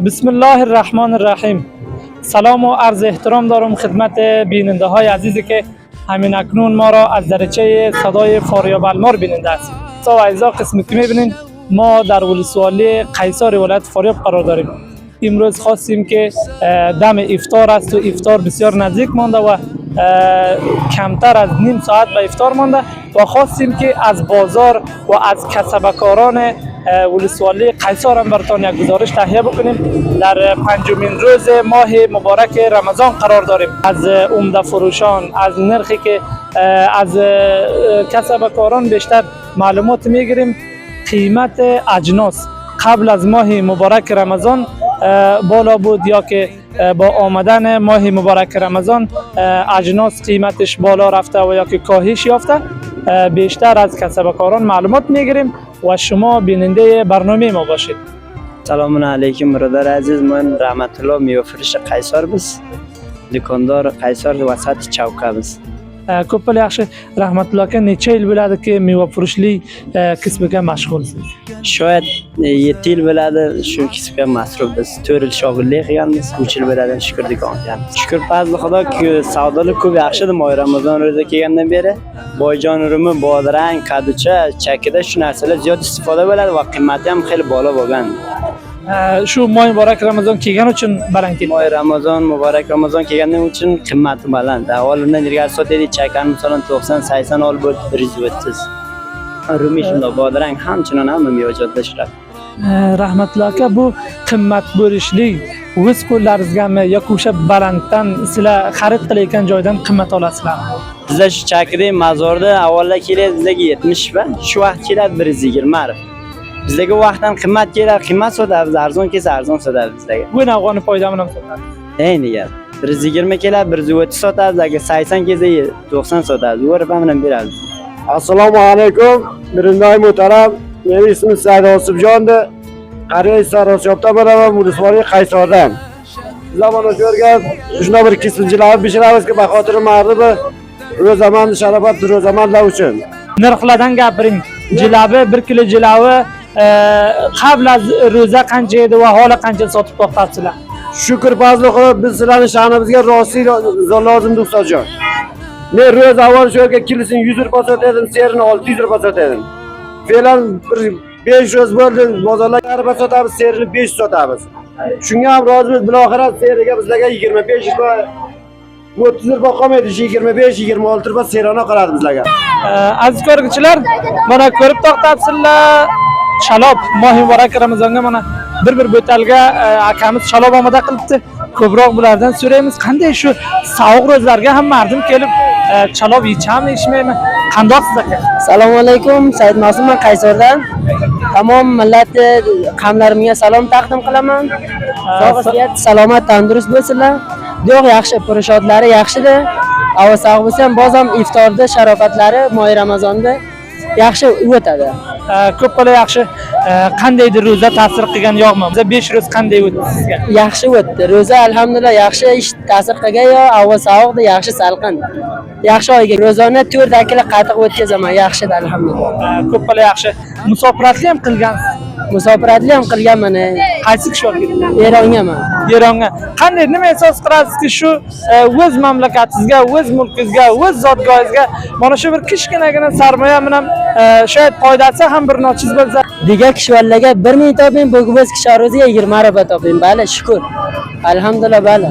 بسم الله الرحمن الرحیم. سلام و عرض احترام دارم خدمت بیننده های عزیزی که همین اکنون ما را از دریچه صدای فاریاب المار بیننده هستید. تا و عزیزا، قسمی که میبینین ما در ولسوالی قیصار ولایت فاریاب قرار داریم. امروز خواستیم که دم افطار است و افطار بسیار نزدیک مانده و کمتر از نیم ساعت به افطار مانده و خواستیم که از بازار و از کسبکاران ولسوالی قیصار هم براتان یک گزارش تهیه بکنیم. در پنجمین روز ماه مبارک رمضان قرار داریم. از عمده فروشان، از نرخی که از کسبکاران بیشتر معلومات میگیریم. قیمت اجناس قبل از ماه مبارک رمضان بالا بود یا که با آمدن ماه مبارک رمضان اجناس قیمتش بالا رفته و یا که کاهش یافته؟ بیشتر از کسبکاران معلومات میگیریم و شما بیننده برنامه ما باشید. سلام علیکم برادر عزیز. من رحمت الله، میوه قیصار بس، دکاندار قیصار وسط چوکه بس. Ko'p yaxshi. Rahmatullo aka, necha yil bo'ladiki meva furushlik kasbiga mashg'ulsiz? Shoyad 7 yil bo'ladi shu kasbga masruf biz. 4 yil shogirdlik qilganmiz, 3 yil bo'ladi shukur do'kon qilganmiz. Shukur, fazli xudo, savdolar ko'p yaxshi edi. Moy Ramazon ro'za kelgandan beri boyjon rumi, bodring, kaducha, chakida, shu narsalar ziyod istifoda bo'ladi va qiymati ham xeyli bola bo'lgan. Shu moy muborak Ramazon kelgani uchun baland ketdi. Moy Ramazon, muborak Ramazon kelgandan uchun qiymati baland. Avval undan ilgari sotaydik chakani masalan 90, 80, olib bo'ldi 130. Rumi shundoq, bodring hamchinon, hamma mevajotlar shular. Rahmatullo aka, bu qimmat bo'lishlik o'z qo'llaringizgami yoki o'sha balanddan sizlar xarid qilayotgan joydan qimmat olasizlarmi? Bizlar shu chakidek mazorda avvallar keladi bizlarga 70 va shu vaqt keladi 120. Bizlarga u vaqtdan qimmat keladi, qimmat sotamiz, arzon kelsa arzon sotamiz bizlarga. Bu afg'oni foyda bilan sotadi. Endi gap. 120 keladi, 130 sotamiz, agar 80 kelsa 90 sotamiz. U bilan beramiz. Assalomu alaykum, birinchi muhtaram. Meni ismim Said Osibjondir. Qariya Sarosiyobdan bo'laman, Mulisvoriy Qaysordan. Bizlar mana shu yerga shunday bir kismchilarni pishiramizki, baxotir mardimi ro'zaman sharafat ro'zamanlar uchun. Narxlardan gapiring. Jilavi, 1 kilo jilavi qabl az ro'za qancha edi va holi qancha sotib to'xtatibsizlar? Shukr, fazli Xudo, biz sizlarning sha'nimizga rostlik lozim, ustozjon. Men ro'za avval shu yerga kilosini 100 rupa sotardim, serini 600 rupa sotardim. Fe'lan bir 5 ro'z bo'ldi, bozorlarga rupa sotamiz, serini 5 sotamiz. Shunga ham rozimiz, biloxirat seriga bizlarga 25 rupa, 30 rupa qolmaydi, 25, 26 rupa serona qoladi bizlarga. Aziz ko'ruvchilar, mana ko'rib to'xtatibsizlar. Shalob mohi muborak Ramazonga mana bir bir bo'talga akamiz shalob omoda qilibdi. Ko'proq bulardan so'raymiz. Qanday, shu sovuq ro'zlarga ham mardim kelib chalob yechami, ichmaymi? Qandoqsiz, aka? Assalomu alaykum, Said Masumman Qaysordan. Tamom millatni qavmlarimga salom taqdim qilaman. Sog' sihat, salomat, tandurust bo'lsinlar. Yo'q, yaxshi, purushotlari yaxshida. Havo sovuq bo'lsa ham, bozor iftorda sharofatlari moy Ramazonda yaxshi o'tadi. Ko'p bola yaxshi. Qandaydir ro'za ta'sir qilgan yo'qmi? Biza 5 ro'z qanday o'tdi sizga? Yaxshi o'tdi. Ro'za alhamdulillah yaxshi ish ta'sir qilgan yo, havo sovuqda, yaxshi salqin. Yaxshi oyga ro'zani 4 dakila qatiq o'tkazaman, yaxshi alhamdulillah. Ko'p bola yaxshi. Musofiratli ham qilgansiz. Musofiratli ham qilganman. Qaysi kishvarga? Erongaman. Eronga. Qanday, nima ehsos qilasizki shu o'z mamlakatingizga, o'z mulkingizga, o'z zotgohingizga mana shu bir kichkinagina sarmoya bilan shayad foydasi ham bir nochiz bo'lsa? Diga kishvarlarga 1000 toping, bu o'z kishoringizga 20 araba toping. Bali, shukur. Alhamdulillah, bali.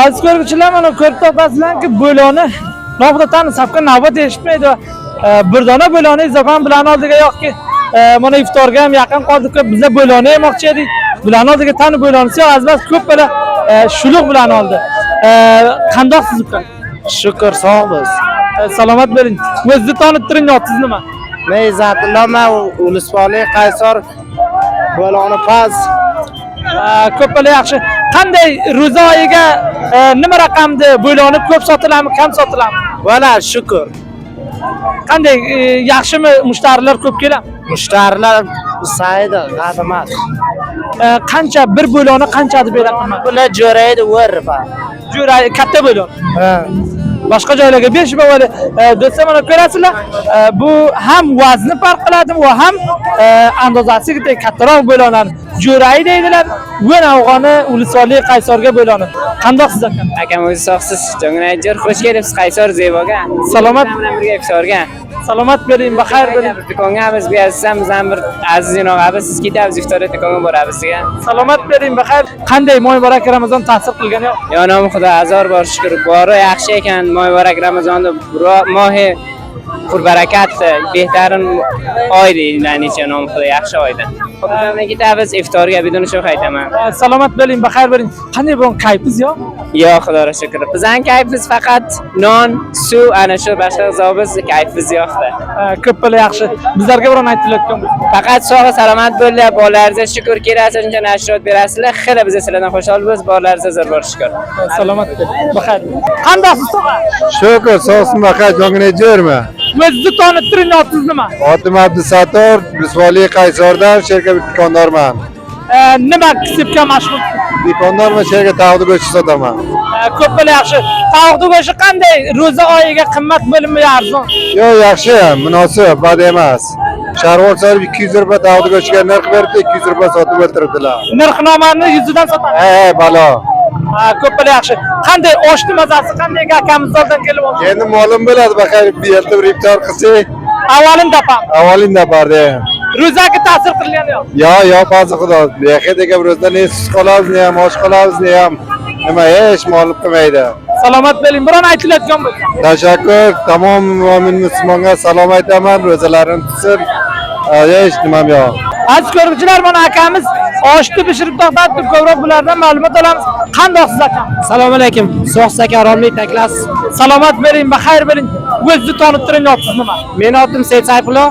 Aziz ko'ruvchilar, mana ko'rib topasizlarki, bo'loni noxudo tani safga navbat eshitmaydi va bir dona bo'loni izoban bilan oldiga yo'qki, mana iftorga ham yaqin qoldik, ko'p bizlar bo'loni yemoqchi edik. Bularni oldiga tani bo'lonisi yo'q, azbas ko'p bola shuluq bilan oldi. Qandoqsiz, uka? Shukr, sog'miz. Salomat bo'ling. O'zingizni tanittiring, otingiz nima? Men Izzatullo, man Ulusvoli Qaysor bo'loni paz. Ko'p bola yaxshi. Qanday, ro'za oyiga nima raqamdi bo'loni ko'p sotiladimi, kam sotiladimi? Vala, shukr. Qanday, yaxshimi, mushtarilar ko'p keladimi? Mushtarilar saydi, g'am emas. Qancha bir bo'loni qancha deb beradi? Bular jo'raydi, 10 rupa. Jo'ra katta bo'lon. Ha. Boshqa joylarga 5 rupa. Do'stlar, mana ko'rasizlar, bu ham vazni farq qiladi va ham andozasi kattaroq bo'lanadi. Jo'rayi deydilar. O'n afg'oni Ulusvoli Qaysorga bo'lanadi. Qandoqsiz aka? Akam o'zi sog'siz, Jongnayor, xush kelibsiz Qaysar Zeboga. Salomat. Bilan birga iftorga. Salomat bering, baxayr bo'ling. Do'konga biz bu azizam, biz ham bir aziz inog'amiz, siz ketamiz iftorga do'konga boramiz degan. Salomat bering, baxayr. Qanday moy muborak Ramazon ta'sir qilgani yo'q? Yo nomi Xudo azor bor shukr. Bori yaxshi ekan moy muborak Ramazonda mohi purbarakatdi, behtarin oy deydi necha nomi Xudo yaxshi oyda. Xo'p, biz ketamiz iftorga, bidun shu qaytaman. Salomat bo'ling, baxayr bo'ling. Qanday bugun kayfingiz yo'q? Yo'q, Xudoga shukr. Bizning kayfimiz faqat non, suv, ana shu boshqa g'izobimiz kayfimiz yo'qda. Ko'p bo'la yaxshi. Bizlarga biron aytilayotgan bo'lsa. Faqat sog' salomat bo'linglar, bolalarga shukr, kelasiz shuncha nashriyot berasizlar. Xili biz sizlardan xushalmiz, bolalarga zo'r bor shukr. Salomat bo'ling, baxayr. Qandaysiz tog'a? Shukr, sog'sin baxayr, jongini jermi? O'zingizni tanittiring, otingiz nima? Otim Abdusator, Bisvoli Qaysordan, sherga dikondorman. Nima kasbga mashg'ul? Dikondorman, sherga tovuq go'shti sotaman. Ko'p bo'la yaxshi. Tovuqni go'shti qanday? Ro'za oyiga qimmat bo'linmi yo arzon? Yo'q, yaxshi, munosib, bad emas. Sharvon solib 200 rupa tovuq go'shtiga narx beribdi, 200 rupa sotib o'ltiribdilar. Narxnomani yuzidan sotadi. Ey, balo. Ko'p bo'la yaxshi. Qanday oshni mazasi qanday akamiz oldan kelib oldi? Endi ma'lum bo'ladi, baxayr, bu yerda bir iftor qilsak, Avvalin tapam. avvalin tapardi. Ro'zaga ta'sir qilgani yo'q. Yo, yo, fazli Xudo, behi degan ro'zada ne sut qolamiz, ne ham osh qolamiz, ne ham nima hech ma'lum qilmaydi. Salomat bo'ling. Biron aytilayotgan bo'lsa. Tashakkur, tamom mo'min musulmonga salom aytaman, ro'zalarini tutsin. Hech nimam yo'q. Aziz ko'ruvchilar, mana akamiz oshni pishirib to'xtatdi. Ko'proq bulardan ma'lumot olamiz. Qandoqsiz akam? Assalomu alaykum. Sog'siz aka, romlik taklas. Salomat bo'ling, baxayr bo'ling. O'zingizni tanittiring, otingiz nima? Meni otim Said Sayfullo.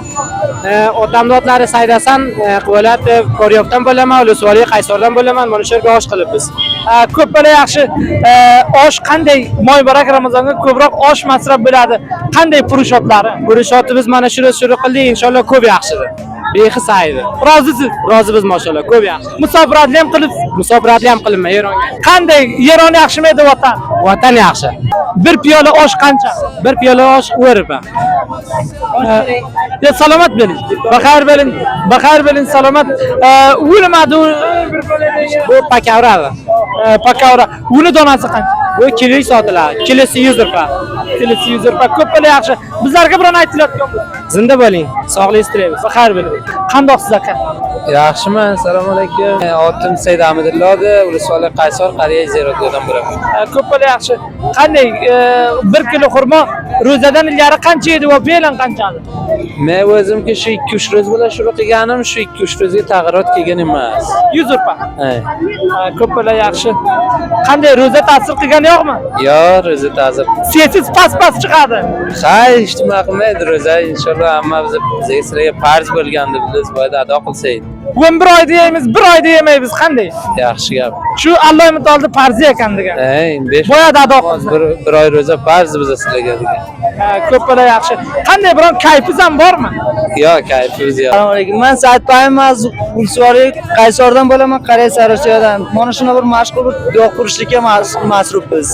Otamni otlari Saidasan, viloyat Koryobdan bo'laman, Ulusvoliy Qaysordan bo'laman. Mana shu yerga osh qilibmiz. Ko'p bo'la yaxshi. Osh qanday moy muborak Ramazonga ko'proq osh masraf bo'ladi? Qanday purushotlari? Purishotimiz mana shuni shuru qildik, inshaalloh ko'p yaxshidir. Behi saydi. Rozisiz? Rozimiz mashalloh, ko'p yaxshi. Musofiratli ham qilibsiz. Musofiratli ham qilinma Eronga. Qanday Eron yaxshimi edi vatan? Vatan yaxshi. Bir piyola osh qancha? Bir piyola osh 10 rupa. Ya salomat bo'ling. Baxayr bo'ling. Baxayr bo'ling, salomat. U nima Bu pakavra. Pakavra. Uni donasi qancha? Bu kilik sotiladi. Kilosi 100 rupa. Kilosi 100 rupa. Ko'p bo'la yaxshi. Bizlarga biron aytilayotgan bo'lsa. Zinda bo'ling. Sog'lik tilaymiz. Baxayr bo'ling. Qandoqsiz aka? Yaxshiman, assalomu alaykum. Otim Said Ahmadulloda, Ulusvoli Qaysor qariya ziyoratgohdan bo'laman. Ko'p bo'la yaxshi. Qanday 1 kilo xurmo ro'zadan ilgari qancha edi va fe'lan qanchadi? Men o'zimki shu 2-3 ro'z bilan shuru qilganim, shu 2-3 ro'zga tag'irot kelgan emas. 100 rupa. Ha. Ko'p bo'la yaxshi. Qanday ro'za ta'sir qilgani yo'qmi? Yo, ro'za ta'sir. Sesiz pas-pas chiqadi. Ha, hech nima qilmaydi ro'za, inshaalloh hamma bizga sizlarga farz bo'lgandi, biz boyada ado qilsak. 11 oyda yeymiz, 1 oyda yemaymiz. Qanday? Yaxshi gap. Shu Alloh mutaolni farzi ekan degan. Ey, 5 Boyada ado qilsa. bir oy ro'za farz bizga sizlarga degan. Ko'p bo'la yaxshi. Qanday biron kayfingiz ham bormi? Yo, kayfimiz yo'q. Assalomu alaykum. Men Said Payimaz Ulsvoriy Qaysordan bo'laman, Qariya Sarosiyodan. Mana shuni bir mashg'ul bir yog' qurishlikka masrufmiz.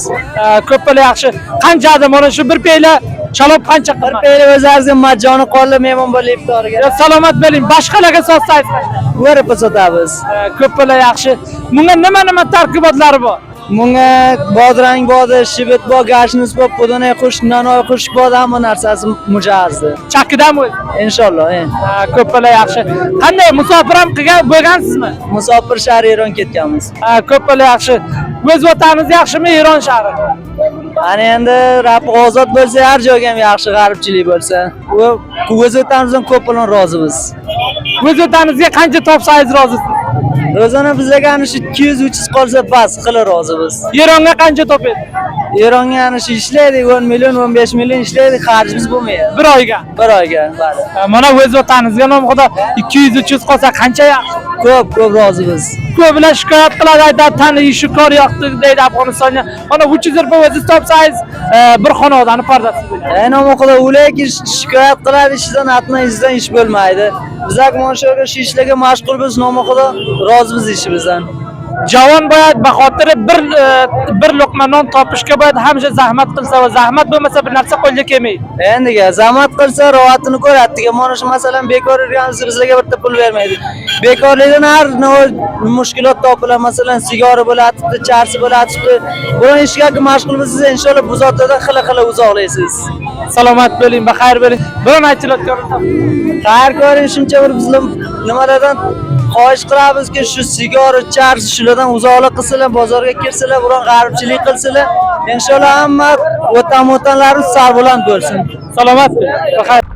Ko'p bo'la yaxshi. Qanchada mana shu bir piyla chalob qancha Bir qimmat? piyla o'zlaringizga majoni qoldi mehmon bo'lib iftorga. Ya, salomat bo'ling. Boshqalarga sotsangiz qancha? O'rib sotamiz. Ko'p bo'la yaxshi. Bunga nima-nima tarkibotlari bor? Bunga bodrang bor, shibit bor, gashniz bor, pudina qush, nanoy qush bor, hamma narsasi mujahazdi. Chakidami o'zi? Inshaalloh. Ko'p bo'la yaxshi. Qanday musofir ham qilgan bo'lgansizmi? Musofir shahri Eron ketganmiz. Ko'p bo'la yaxshi. O'z vatanimiz yaxshimi Eron shahri? Ana endi Rab ozod bo'lsa, har joyga ham yaxshi, g'aribchilik bo'lsa. O'z vatanimizdan ko'p bilan rozimiz. O'z vataningizga qancha topsangiz rozisiz? Ro'zani bizlarga ana shu 200-300 qolsa bas, qila rozimiz. Eronga qancha topadi? Eronga ana shu ishlaydik, 10 million, 15 million ishlaydik, xarjimiz bo'lmaydi. Bir oyga. Bir oyga, bali. Mana o'z vataningizga nom Xudo 200-300 qolsa qancha yaxshi. Ko'p, ko'p rozimiz. Ko'plar shikoyat qiladi, aytadi, tani ishi kor yoqdi deydi Afg'onistonga. Mana 300 rupa o'zingiz topsangiz, bir xonadonni pardasi bo'ladi. Ey nomi Xudo, ularki shikoyat qiladi, ishidan atma, izidan ish bo'lmaydi. Bizlar mana shu yerga shu ishlarga mashg'ulmiz, nomi Xudo, rozimiz ishimizdan. جوان باید به خاطر bir luqma non topishga باید همیشه زحمت qilsa va zahmat bo'lmasa bir narsa qo'lga kelmaydi. Endiga zahmat qilsa rohatini ko'radi. Mana shu masalan bekor yurganimiz bizlarga bitta pul bermaydi. Bekorlikdan har nima mushkulot topiladi. Masalan, sigori bo'latibdi, charsi bo'latibdi. Biron ishga mashg'ul bo'lsangiz, inshaalloh bu zotlardan xila-xila uzoqlaysiz. Salomat bo'ling, baxayr bo'ling. Biron aytilayotgan Xayr ko'ring, shuncha bir bizlar nimalardan xohish qilamizki, shu sigori, charsi shulardan uzoqlik qilsalar, bozorga kirsalar, biron g'aribchilik qilsalar, inshaalloh hamma vatan vatanlarimiz sarbuland bo'lsin. Salomat bo'ling. Baxayr.